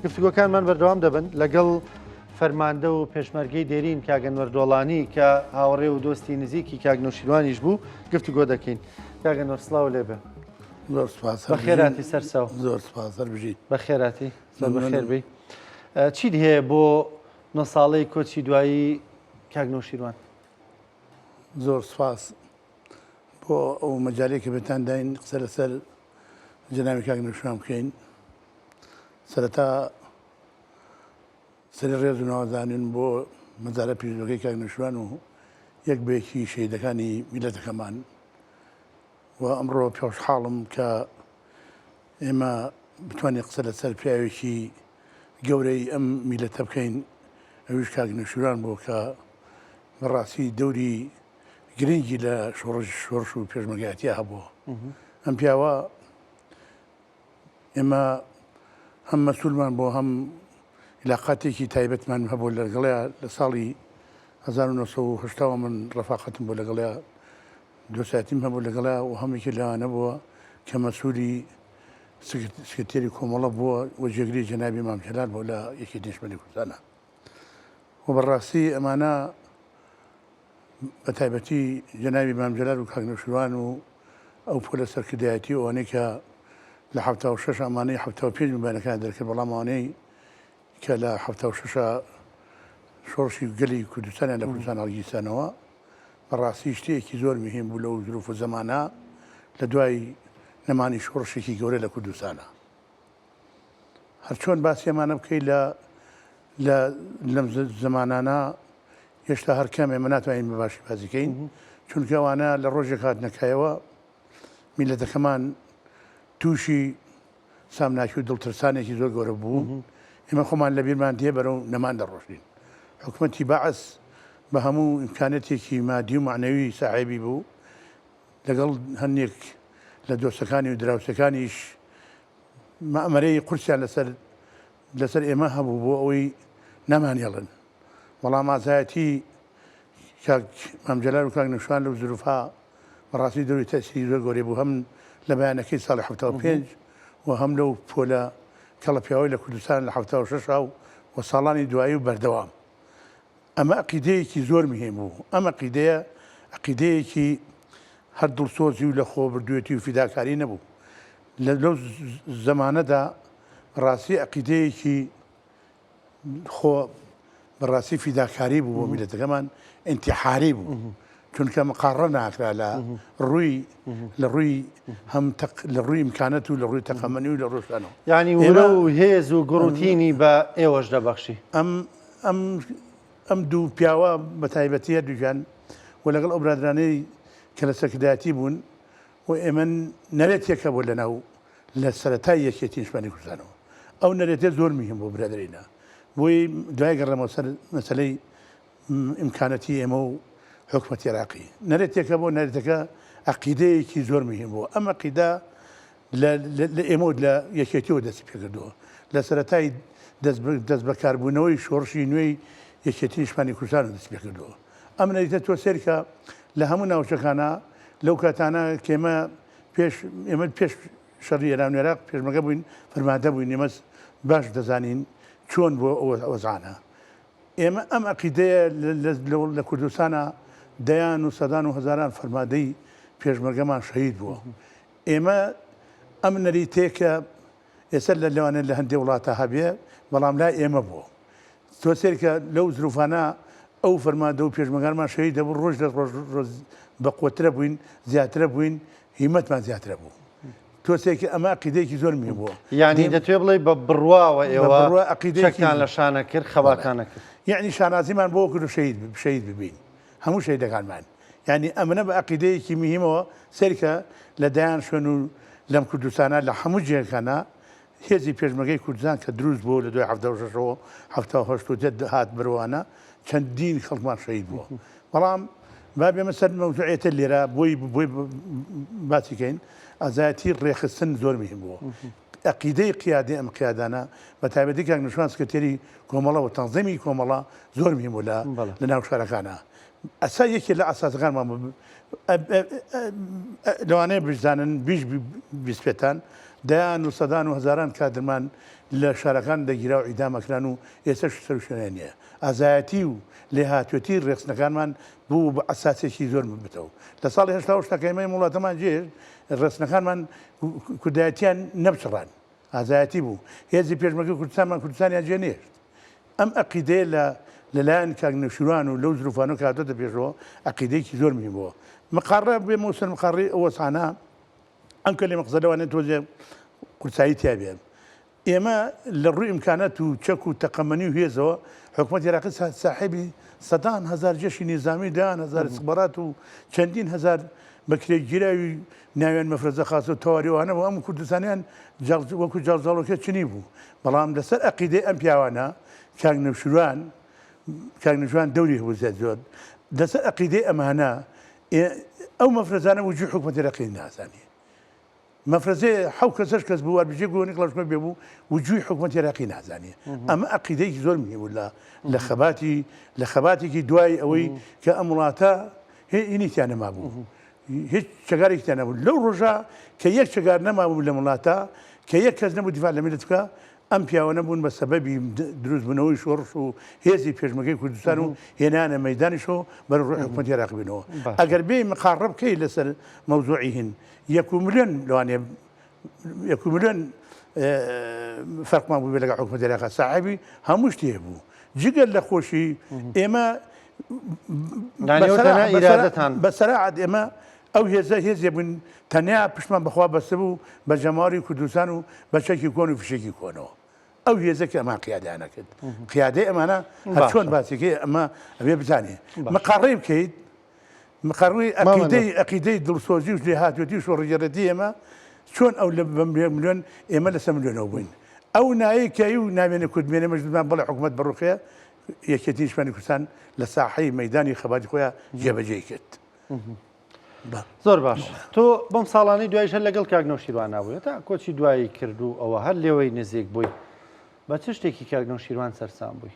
گفتوگۆکانمان بەردەوام دەبن لەگەڵ فەرماندە و پێشمەرگەی دێرین کاک ئەنوەر دۆڵانی کە هاوڕێ و دۆستی نزیکی کاک نەوشیروانیش بوو گفتوگۆ دەکەین. کاک ئەنوەر سڵاو لێ بێ. زۆر سپاس. بەخێراتی سەرچاو. زۆر سپاس هەر بژیت. بەخێراتی زۆر بەخێر بی. چیت هەیە بۆ نۆ ساڵەی کۆچی دوایی کاک نەوشیروان؟ زۆر سپاس بۆ ئەو مەجالەی کە پێتان داین قسە لەسەر جەنابی کاک نەوشیروان بکەین. سەرەتا سەری ڕێز و ناوەزانین بۆ مەزارە پیرۆزەکەی کاک نەوشیروان و یەک بە یەکی شەهیدەکانی میللەتەکەمان و ئەمڕۆ پێخۆشحاڵم کە ئێمە بتوانین قسە لەسەر پیاوێکی گەورەی ئەم میللەتە بکەین ئەویش کاک نەوشیروان بوو کە بەڕاستی دەوری گرنگی لە شۆڕش شۆڕش و پێشمەرگایەتیا هەبووە. ئەم پیاوە ئێمە هەم مەسولمان بۆ هەم علاقاتێکی تایبەتمان هەبوو لەگەڵیا لە ساڵی 1970 من ڕەفاقەتم بۆ لەگەڵیا دۆسایەتیم هەبوو لەگەڵیا و هەمێکی لەوانە بووە کە مەسوولی سکرتێری کۆمەڵە بووە و جێگری جەنابی مام جەلال بوو لە یەکێتی نیشتمانی کوردستانە و بەڕاستی ئەمانە بە تایبەتی جەنابی مام جەلال و کاک نەوشیروان و ئەو پۆلە سەرکردایەتی و ئەوانەی کە لە 76 ئەمانەی 75 مبانەکان دەرکرد بەڵام ئەوانەی کە لە 76 شۆڕشی گەلی کوردستانیان لە کوردستان هەڵگیرسانەوە بەڕاستی شتێکی زۆر مهم بوو لەو زروف و زەمانە لە دوای نەمانی شۆڕشێکی گەورە لە کوردستانە. هەرچۆن باسی ئەمانە بکەی لە لە لەم زمانانە هێشتا هەر کەم ئێمە ناتوانین بە باشی باسی کەین چونکە ئەوانە لە ڕۆژێک هاتنەکایەوە میلەتەکەمان تووشی سامناکی و دڵترسانێکی زۆر گەورە بوو ئێمە خۆمان لە بیرمان دێ بەرەو نەمان دەڕۆشتین حکوومەتی بەعس بە هەموو ئیمکانەتێکی مادی و معنەوی ساحێبی بوو لەگەڵ هەندێک لە دۆستەکانی و دراوسێکانیش مەئمەرەی قورسیان لەسەر لەسەر ئێمە هەبوو بۆ ئەوەی نەمانهێڵن بەڵام ئازایەتی کاک مام جەلال و کاک نەوشیروان لەو زروفا بەڕاستی دەوری تەئسیری زۆر گەورەی بوو هەم لە بەیانەکەی ساڵی 75 و هەم لەو پۆلە کەڵە پیاوەی لە کوردستان لە 76 و ساڵانی دوایی و بەردەوام ئەمە عەقیدەیەکی زۆر مهیم بوو. ئەم عەقیدەیە عەقیدەیەکی هەر دڵسۆزی و لەخۆبردووێتی و فیداکاری نەبوو. لەو زەمانەدا بەڕاستی عەقیدەیەکی خۆ بەڕاستی فیداکاری بوو بۆ میللەتەکەمان، ئینتیحاری بوو. چونکە مقاڕە ناکرا لە ڕووی لە ڕووی هەم لە ڕووی ئیمکانەت و لە ڕووی تەقەمەنی و لە ڕووی شتانەوە. یانی ورە و هێز و گوڕوتینی بە ئێوەش دەبەخشی. ئەم ئەم ئەم دوو پیاوە بە تایبەتی هەردووکیان و لەگەڵ ئەو برادرانەی کە لە سەرکردایەتی بوون و ئێمە نەرێتێک هەبوو لە ناو لە سەرەتای یەکێتی نیشتمانی کوردستانەوە ئەو نەرێتێ زۆر مهم بۆ برادەرینە بۆی دوای گەڕێمەوە سەر مەسەلەی ئیمکانەتی ئێمە و حکومەتی عێراقی نەرێتێک هەبوو نەرێتەکە عەقیدەیەکی زۆر مهم بوو ئەم عەقیدە لە ئێمەوە لە یەکێتیەوە دەستی پێکردووە لە سەرەتای دەست بەکاربوونەوەی شۆڕشی نوێی یەکێتی نیشتمانی کوردستان دەست پێکردووە ئەم نەریتە تۆ سەیرکە لە هەموو ناوچەکانە لەو کاتانە کێمە پێش ئێمە پێش شەڕی ئێران و عێراق پێشمەگە بووین فەرماندە بووین ئێمە باش دەزانین چۆن بۆ ئەوە وەزعانە ئێمە ئەم عەقیدەیە لە کوردستانە دەیان و سەدان و هەزاران فەرمادەی پێشمەرگەمان شەهید بووە ئێمە ئەم نەریتەیە کە ئێستا لە لەوانەیە لە هەندێ وڵاتە هەبێ بەڵام لای ئێمە بووە تۆ سەیرکە لەو زروفانە ئەو فەرماندە و پێشمەگانمان شەهید دەبوو ڕۆژ لە ڕۆژ ڕۆژ بەقوەترە بووین زیاترە بووین هیمەتمان زیاترە بوو تۆ سەیرکە ئەمە عەقیدەیەکی زۆر مهم بووە یعنی دەتوێ بڵێ بە بڕواوە ئێوە بڕوا عەقیدەیەکی چەکتان لە شانە کرد خەباتانە کرد یعنی شانازیمان بۆ کرد و شەهید شەهید ببین هەموو شەهیدەکانمان یانی ئەمنە بە عەقیدەیەکی مهیمەوە سەیرکە لە دەیان شوێن و لەم کوردستانە لە هەموو جێگەکانا هێزی پێشمەرگەی کوردستان کە دروست بووە لە دوای 76ەوە 78 و دێت هات بروانە چەندین خەڵکمان شەهید بووە بەڵام با بێمە سەر مەوزوعێتە لێرە بۆی بۆی باسی کەین ئازایەتی ڕێخستن زۆر مهم بووە عەقیدەی قیادی ئەم قیادانە بە تایبەتی کاک نوشوان سکرتێری کۆمەڵە و تەنزیمی کۆمەڵە زۆر مهم بوو لە لە ناو شارەکانە ئەسا یەکێ لە ئەساسەکانمان لەوانەیە بشزانن بیش بیسپێتان. دەیان و سەدان و هەزاران کادرمان لە شارەکان دەگیرا و عیدام ئەکران و ئێستەش سەروشوێنیان نییە. ئازایەتی و لێهاتوێتی ڕێکخستنەکانمان بوو بە ئەساسێکی زۆر بتەو. لە ساڵی 88 کە ئێمە ئەم وڵاتەمان جێهێشت، ڕێکخستنەکانمان کوردایەتییان نەپچڕان. ئازایەتی بوو. هێزی پێشمەرگەی کوردستانمان کوردستانیان جێ نەهێشت. ئەم ئەقیدەیە لە لەلایەن کاک نەوشیروان و لەو زروفانەوە کە هاتۆتە پێشەوە ئەقیدەیەکی زۆر مهم بووە. مقاڕە بێمەوە سەر مقاڕەی ئەو وەزعانە، ئەم کەلیمە قسە لەوانەیە تۆزێ قورسایی تیا بێ. ئێمە لە ڕووی ئیمکانات و چەک و تەقەمەنی و هێزەوە حکوومەتی عێراقی ساحێبی سەدان هەزار جێشی نیزامی و دەیان هەزار ئیستخبارات و چەندین هەزار بەکرێگیراوی ناویان مەفرەزە خاسە و تەواری ئەوانە بوو ئەم کوردستانیان وەکو جاڵجاڵۆکە چنی بوو بەڵام لەسەر ئەقیدەی ئەم پیاوانە کاک نەوشیروان کاک نەوشیروان دەوری هەبوو زیاد زۆر لەسەر ئەقیدەی ئەمانە ئەو مەفرەزانە وجوی حکومەتی عێراقی نازانی مەفرەزەیە حەو کەس هەشت کەس بوو ئەربجێ گۆنی کڵاشکۆ بێ بوو وجوی حکومەتی عێراقی نازانێ ئەمە ئەقیدەیەکی زۆر مهم بوو لە لە خەباتی لە خەباتێکی دوای ئەوەی کە ئەم وڵاتە هینی تیا نەمابوو هیچ چەگارێکی تیا نەبوو لەو ڕۆژە کە یەک چەگار نەمابوو لە وڵاتە کە یەک کەس نەبوو دیفاع لە میللەت بکا ئەم پیاوانە بوون بە سەبەبی دروستبوونەوەی شۆڕش و هێزی پێشمەرگەی کوردستان و هێنانە مەیدانیشەوە بەرەو ڕووی حکومەتی عێراق بینەوە. ئەگەر بێی مقاڕە بکەی لەسەر مەوزوعی هین یەک و ملیۆن لەوانەیە یەک و ملیۆن فەرقمان بوو لەگەڵ حکومەتی عێراق ساحێبی هەموو شتێ بوو جگە لە خۆشی ئێمە بە سەراعەت ئێمە ئەو هێزە هێزێ بووین تەنیا پشتمان بەخوا بەستبوو بە جەماوەری کوردستان و بە چەکی کۆن و فیشەکی کۆنەوە. ئەو هێزە کە ئەمان قیادەیان ئەکرد. قیادەی ئەمانە هەر چۆن باسیکەی ئەمە ئەبێ بزانێ. مقاڕەی بکەیت مقاڕەی ئەقیدەی ئەقیدەی دڵسۆزی و لێهاتوێتی و شۆڕگێڕێتی ئێمە چۆن ئەو لە بە ملیۆن ئێمە لەسەر ملیۆنەوە بووین. ئەو نایەی کە و ناوێنە کورد بێنێ مەجبورمان بڵێ حکوومەت بڕوخێ یەکێتی نیشتمانی کوردستان لە ساحەی مەیدانی خەباتی خۆیان جێبەجێی کرد. زۆر باش تۆ بەم ساڵانەی دوایش هەر لەگەڵ کاک نەوشیروان نابووی تا کۆچی دوایی کرد و ئەوە هەر لێوەی نزیک بووی بە چ شتێکی کاک نەوشیروان سەرسام بووی؟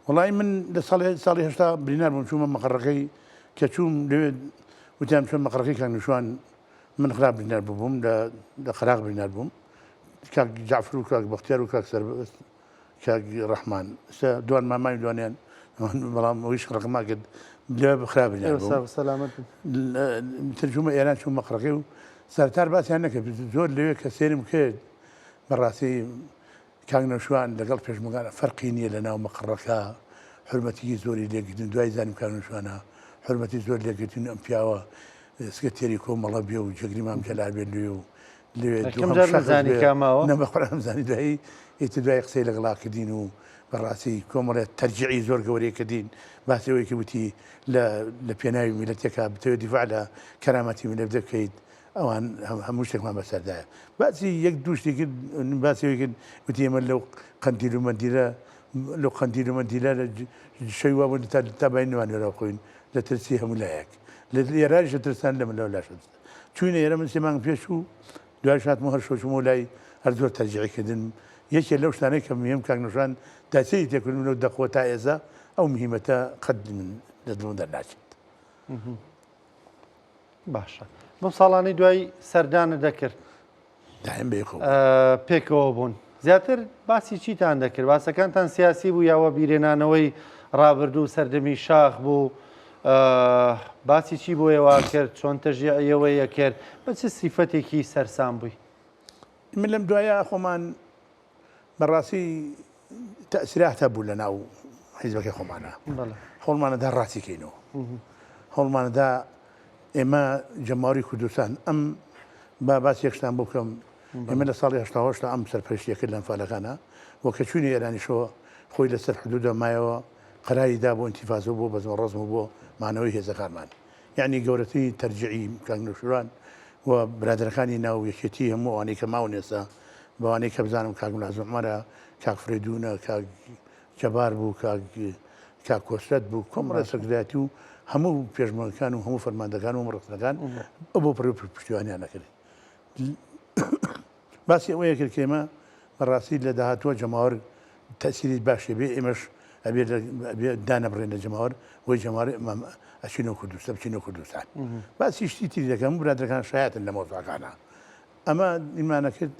وەڵی من لە ساڵی ساڵی 80 برینار بووم چوومە مەقەڕەکەی کە چووم لەوێ وتیان چۆن مەقەڕەکەی کاک نەوشیروان من خراپ برینار بووم لە لە قەراغ برینار بووم کاک جعفر و کاک بەختیار و کاک سەربەست کاک ڕەحمان ئێستا دوان مامای دوانیان بەڵام ئەویش ڕقما کرد لێ خراپ سەلامەت ترجمە ئێران چوو مەقڕەکەی و سەرتار باسیان نەکرد زۆر لەوێ کە سێرم کرد بەڕاستی کاک نەوشوان لەگەڵ پێشمەگان فەرقی نییە لە ناو مەقڕەکە حرمەتیکی زۆری لێگرتن دوای زانیم کاک نەوشوانە حرمەتی زۆر لێگرتن ئەم پیاوە سکرتێری کۆمەڵە بێ و جێگری مام جەلال بێ لێ و لەوێ یەکەم جار نەزانی کە ماوە؟ نە بەخۆم زانی دوایی ئیتر دوای قسەی لەگەڵا کردین و بەڕاستی کۆمەڵێ تەرجیعی زۆر گەورەی کردین باسی ئەوەی کە وتی لە لە پێناوی میلەتێکا بتەوێت دیفاع لە کەرامەتی میلەت دەکەیت ئەوان هەموو شتێکمان بەسەردایە باسی یەک دوو شتی کرد باسی ئەوەی کرد وتی ئێمە لەو قەندیل و مەندیلە لەو قەندیل و مەندیلە لە شەوی وا بوون تا تا باین نەمانوێرا بخۆین لە ترسی هەموو لایەک لە ئێرانیش ترسان لە من لەو لاش چوینە ئێرە من سێ مانگ پێش چوو دوایش هاتمەوە هەر شەو چوومەوە لای هەر زۆر تەرجیعی کردن یەکێ لەو شتانەی کە مهم کاک نەوشان تاسیری تێکردم لەو دەقەوە تا ئێستا ئەو مهمەتە قەت من لە دڵم دەرناچێت. باشە بەم ساڵانەی دوای سەردانت دەکرد دایم بەیەکەوە پێکەوە بوون زیاتر باسی چیتان دەکرد باسەکانتان سیاسی بوو یاوە بیرێنانەوەی ڕابردوو سەردەمی شاخ بوو باسی چی بۆ ئێوە کرد چۆن تەژیعیەوەیە کرد بە چ سیفەتێکی سەرسام بووی من لەم دوایە خۆمان بەڕاستی تەئسیرات هەبوو لە ناو حیزبەکەی خۆمانە هەوڵمانەدا ڕاستی کەینەوە هەوڵمانەدا ئێمە جەماوەری کوردستان ئەم با باسی یەک شتان بۆ بکەم ئێمە لە ساڵی 88 ئەم سەرپەرشتیە کرد لە ئەنفالەکانە و کە چوینە ئێرانیشەوە خۆی لەسەر حدودە مایەوە قەراری دا بۆ ئینتیفازە و بۆ بەزم و ڕەزم و بۆ مانەوەی هێزەکانمان یەعنی گەورەترین تەرجیعی کاک نەوشیروان و برادەرەکانی ناو یەکێتی هەموو ئەوانەی کە ماون ئێستا بەوانەی کە بزانم کاک ملازم عومەرە کاک فرەیدونە کاک جەبار بوو کاک کاک کۆسرەت بوو کۆمەڵە سەرکردایەتی و هەموو پێشمەرگەکان و هەموو فەرماندەکان و ڕێکخستنەکان ئەو بۆ پڕی پشتیوانیان نەکرد باسی ئەوەیە کرد کە ئێمە بەڕاستی لە داهاتووە جەماوەر تەئسیری باشی بێ ئێمەش ئەبێ ئەبێ دانەبڕێن لە جەماوەر بۆی جەماوەر ئەچینەوە کوردستان بچینەوە کوردستان باسی شتی تری دەکەم برادەرەکان شایەتن لە مەوزوعەکانە ئەمە ئیمانە کرد.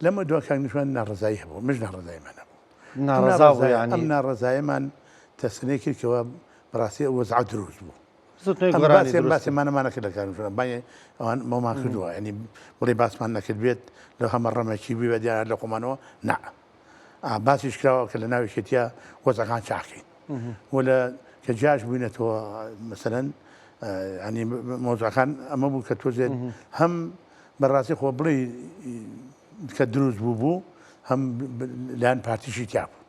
لەمە دوا کاک نوشوان ناڕەزایی هەبوو مش ناڕەزاییمان هەبوو ناڕەزا بوو یانی ئەم ناڕەزایەمان تەسنەی کرد کەوا بەڕاستی ئەو وەزعە دروست بوو بزوتنەوەی ئەم گۆرانی باسێ دروست باسێ مانەمانە کرد لە کاک نوشوان بانێ ئەوان بۆمان کردووە یعنی بڵێ باسمان نەکرد بێت لە هەمە ڕەمەکی بی بە دیارە لە خۆمانەوە نا ئا باسیش کراوە کە لە ناو یەکێتیە وەزعەکان چاکەین و لە کە جیاش بووینەتەوە مەسەلەن ینی مەوزوعەکان ئەمە بوو کە تۆزێت هەم بەڕاستی خۆ بڵێ کە دروست بوو بوو هەم لایەن پارتیشی تیا بوو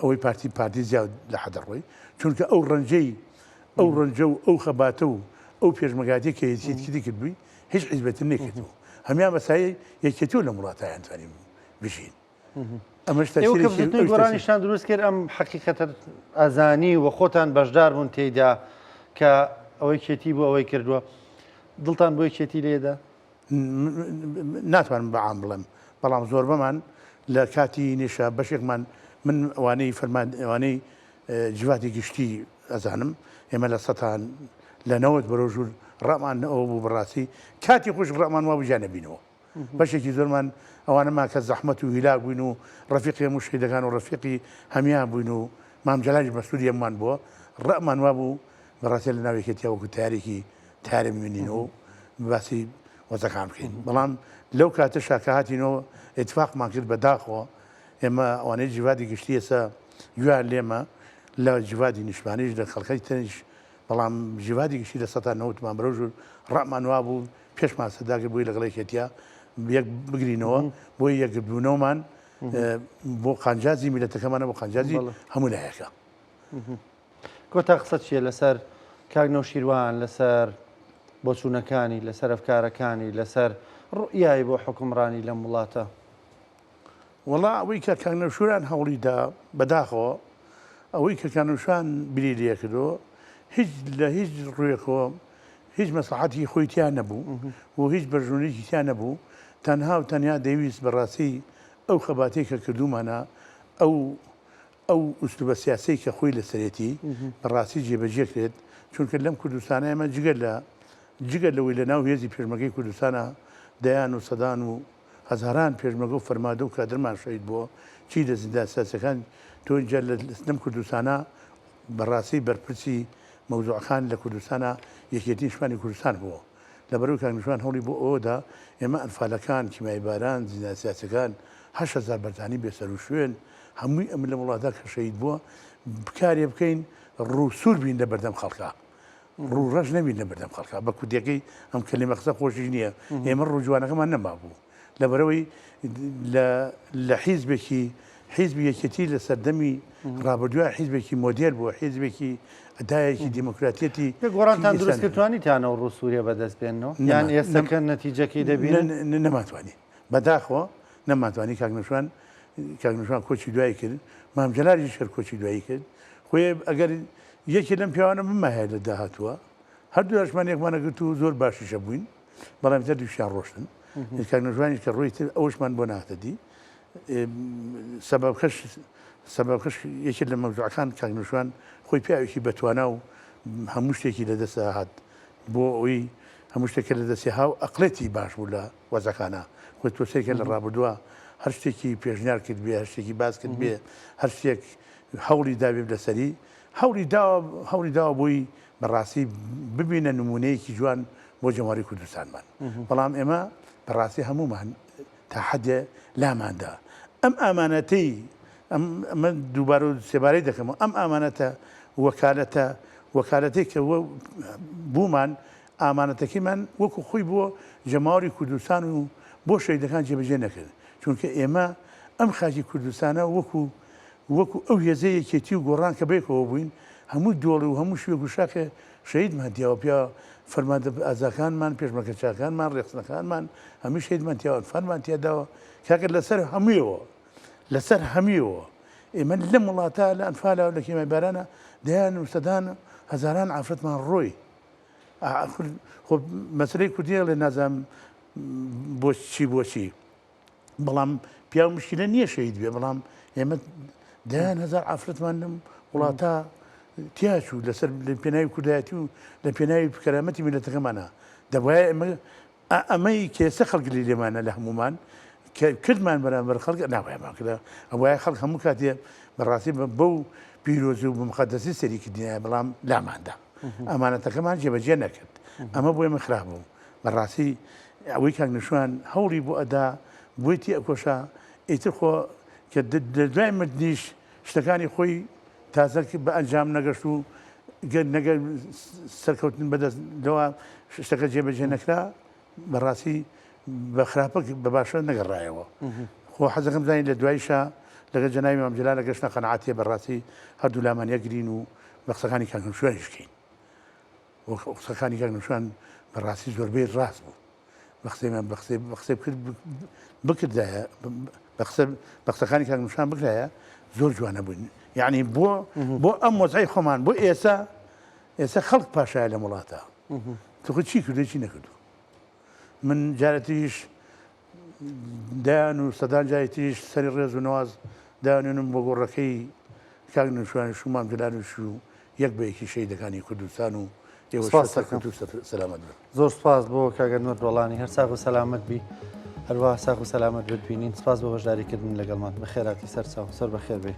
ئەوەی پارتی پارتی زیاد لە حەدە ڕۆی چونکە ئەو ڕەنجەی ئەو ڕەنجە و ئەو خەباتە و ئەو پێشمەگاتی کە یەکێتی کردبووی هیچ حیزبێتر نەکردبوو هەمیان بە سایەی یەکێتی و لەم وڵاتایان توانی بژین ئەمەش ئێوە کە بزوتنەوەی گۆڕانیشتان دروست کرد ئەم حەقیقەتە ئەزانی و خۆتان بەشدار بوون تێیدا کە ئەوەی کێتی بۆ ئەوەی کردووە دڵتان بۆ یەکێتی لێدا؟ ناتوانم بە عام بڵێم بەڵام زۆربەمان لە کاتی نیشە بەشێکمان من ئەوانەی فەرمان ئەوانەی جڤاتی گشتی ئەزانم ئێمە لە سەتان لە نەوەت بەرەو ژوور ڕامان ئەوە بوو بەڕاستی کاتی خۆش ڕامان وا بوو جیا نەبینەوە بەشێکی زۆرمان ئەوانەمان کە زەحمەت و هیلاک بووین و ڕەفیقی هەموو شەهیدەکان و ڕەفیقی هەمیان بووین و مام جەلالیش مەسوولی هەموومان بووە ڕەئمان وابوو بەڕاستی لە ناو یەکێتیە وەکو تارێکی تارە ببینینەوە و باسی وەزەکان بکەین بەڵام لەو کاتەشا کە هاتینەوە ئیتفاقمان کرد بە داخەوە ئێمە ئەوانەی جیڤادی گشتی ئێستا گوێیان لێمە لە جیڤادی نیشتمانیش لە خەڵکەی تریش بەڵام جیڤادی گشتی لە سەتا نەوتمان بەرەو ژوور ڕەئمان وابوو پێشمان سەرداگر بۆی لەگەڵ یەکێتیا یەک بگرینەوە بۆی یەکگرتبوونەوەمان بۆ قانجازی میلەتەکەمانە بۆ قانجازی هەموو لایەکە. کۆتا قسە چییە لەسەر کاک نەوشیروان لەسەر بۆچوونەکانی لەسەر ئەفکارەکانی لەسەر ڕوئیای بۆ حوکمڕانی لەم وڵاتە؟ وەڵا ئەوەی کە کاک نەوشیروان هەوڵی دا بەداخەوە ئەوەی کە کاک نەوشیروان بیری لێکردەوە هیچ لە هیچ ڕوویەکەوە هیچ مەسڵەحەتی خۆی تیا نەبوو و هیچ بەرژەوەندیەکی تیا نەبوو، تەنها و تەنیا دەیویست بەڕاستی ئەو خەباتەی کە کردوومانە، ئەو ئەو ئوسلوبە سیاسیەی کە خۆی لەسەرێتی بەڕاستی جێبەجێ کرێت، چونکە لەم کوردستانە ئێمە جگە لە جگە لەوەی لە ناو هێزی پێشمەرگەی کوردستانا دەیان و سەدان و هەزاران پێشمەرگە و فەرمادە و کادرمان شەهید بووە، چی لە زیندان سیاسیەکان تۆ ئینجا لەم کوردستانە بەڕاستی بەرپرسی مەوزوعەکان لە کوردستانا یەکێتی نیشتمانی کوردستان بووە. لەبەرئەوەی کاک نوشوان هەوڵی بۆ ئەوە دا ئێمە ئەنفالەکان، کیمیاییباران، زیندانە سیاسیەکان، 8000 بەرزانی بێسەروشوێن، هەمووی ئەمە لەم وڵاتە کە شەهید بووە کارێ بکەین ڕوو سوور بین لە بەردەم خەڵکا. ڕوو ڕەش نەبین لە بەردەم خەڵکا. بە کوردیەکەی ئەم کەلیمە قسە خۆشیش نییە. ئێمە ڕوو جوانەکەمان نەمابوو. لەبەرئەوەی لە لە حیزبێکی حیزبی یەکێتی لە سەردەمی ڕابردووە حیزبێکی مۆدێل بووە حیزبێکی ئەدایەکی دیموکراتیەتی کە گۆڕانتان دروست کرد توانیتان ئەو ڕوو سووریە بەدەست بێننەوە یان ئێستا کە نەتیجەکەی دەبینن؟ نەمانتوانی بەداخەوە نەمانتوانی کاک نەوشیروان کاک نەوشیروان کۆچی دوایی کرد مام جەلالیش هەر کۆچی دوایی کرد خۆی ئەگەر یەکێ لەم پیاوانە بمایە لە داهاتووە هەردوولاشمان یەکمانەگرت و زۆر باشیشە بووین بەڵام تر دووشیان ڕۆشتن کاک نەوشیروانیش کە ڕۆی تر ئەوشمان بۆ نهاتە دی سەبەبکەش سەبەبکەش یەکێک لە مەوزوعەکان کاک نەوشیروان خۆی پیاوێکی بەتوانا و هەموو شتێکی لە دەست هات بۆ ئەوی هەموو شتێکە لە دەستی هاو ئەقلێتی باش بوو لە وەزەکانە خۆی تۆ سەیرکە لە ڕابردووە هەر شتێکی پێشنیار کرد بێ هەر شتێکی باس کرد بێ هەر شتێک هەوڵی دابێ لەسەری هەوڵی داوە هەوڵی داوە بۆی بەڕاستی ببینە نمونەیەکی جوان بۆ جەماوەری کوردستانمان بەڵام ئێمە بەڕاستی هەموومان تا حەدێ لاماندا ئەم ئامانەتەی ئەمە دووبارە و سێبارەی دەکەمەوە ئەم ئامانەتە وەکالەتە وەکالەتەی کە بوومان ئامانەتەکەیمان وەکو خۆی بۆ جەماوەری کوردستان و بۆ شەهیدەکان جێبەجێ نەکرد چونکە ئێمە ئەم خاکی کوردستانە وەکو وەکو ئەو هێزەی یەکێتی و گۆڕان کە بەیەکەوە بووین هەموو دۆڵی و هەموو شوێک و شاخێ شەهیدمان تیاوە پیا فەرماندە ئازاکانمان پێشمەرگە چاکانمان ڕێخستنەکانمان هەمووی شەهیدمان تیاوە ئەنفالمان تیاداوە کاکە لەسەر هەموویەوە لەسەر هەموویەوە ئێمە لەم وڵاتە لە ئەنفالە و لە کیمیای بارانە دەیان و سەدان هەزاران ئافرەتمان ڕۆی خۆ مەسلەی کوردی ئەڵێ نازانم بۆچی بۆچی بەڵام پیاو مشکلە نییە شەهید بێ بەڵام ئێمە دەیان هەزار ئافرەتمان لەم وڵاتە تیاچوو لەسەر لە پێناوی کوردایەتی و لە پێناوی کەرامەتی میلەتەکەمانە دەبایە ئێمە ئەمەی کێسە خەڵک لی لێمانە لە هەمومان کە کردمان بەرامبەر خەڵک نابایەمان کرا ئەوایە خەڵک هەموو کاتێ بەڕاستی بەو پیرۆزی و بمقەدەسی سەری کردینایە بەڵام لاماندا ئەمانەتەکەمان جێبەجێ نەکرد ئەمە بۆ ئێمە خراپ بوو بەڕاستی ئەوەی کاک نەشوان هەوڵی بۆ ئەدا بۆی تێ ئەکۆشا ئیتر خۆ کە لە دوای مردنیش شتەکانی خۆی تازە بە ئەنجام نەگەشت و گەر نەگەر سەرکەوتن بەدەست لەوە شتەکە جێبەجێ نەکرا بەڕاستی بە خراپە بە باشە نەگەڕایەوە خۆ حەزەکەم زانین لە دوایشا لەگەڵ جەنابی مام جەلال گەشتە قەناعەتێ بەڕاستی هەردوو لامان یەکگرین و بە قسەکانی کاک نەوشیروانیش بکەین و قسەکانی کاک نەوشیروان بەڕاستی زۆربەی ڕاست بوو بە قسەیمان بە قسەی بە قسەی بکرد بکردایە بە قسە بە قسەکانی کاک نەوشیروان بکرایە زۆر جوانە بووین یعنی بۆ بۆ ئەم وەزعی خۆمان بۆ ئێستا ئێستا خەڵک پاشایە لەم وڵاتە تخۆ چی کردو چی نەکردو من جارەتیش دایان و سەدان جاری تریش سەری ڕێز و نواز دانێنم بۆ گۆڕەکەی کاک نوشوانیش و مام جەلالش و یەک بە یەکی شەهیدەکانی کوردستان و ئێوەش سپاس دەکەم. سەرکەوتوو و سەلامەت بن. زۆر سپاس بۆ کاک ئەنوەر دۆڵانی هەر ساغ و سەلامەت بی هەروا ساغ و سەلامەت بتبینین سپاس بۆ بەشداریکردن لەگەڵمان بەخێراتی سەرچاو سەر بەخێر بێی.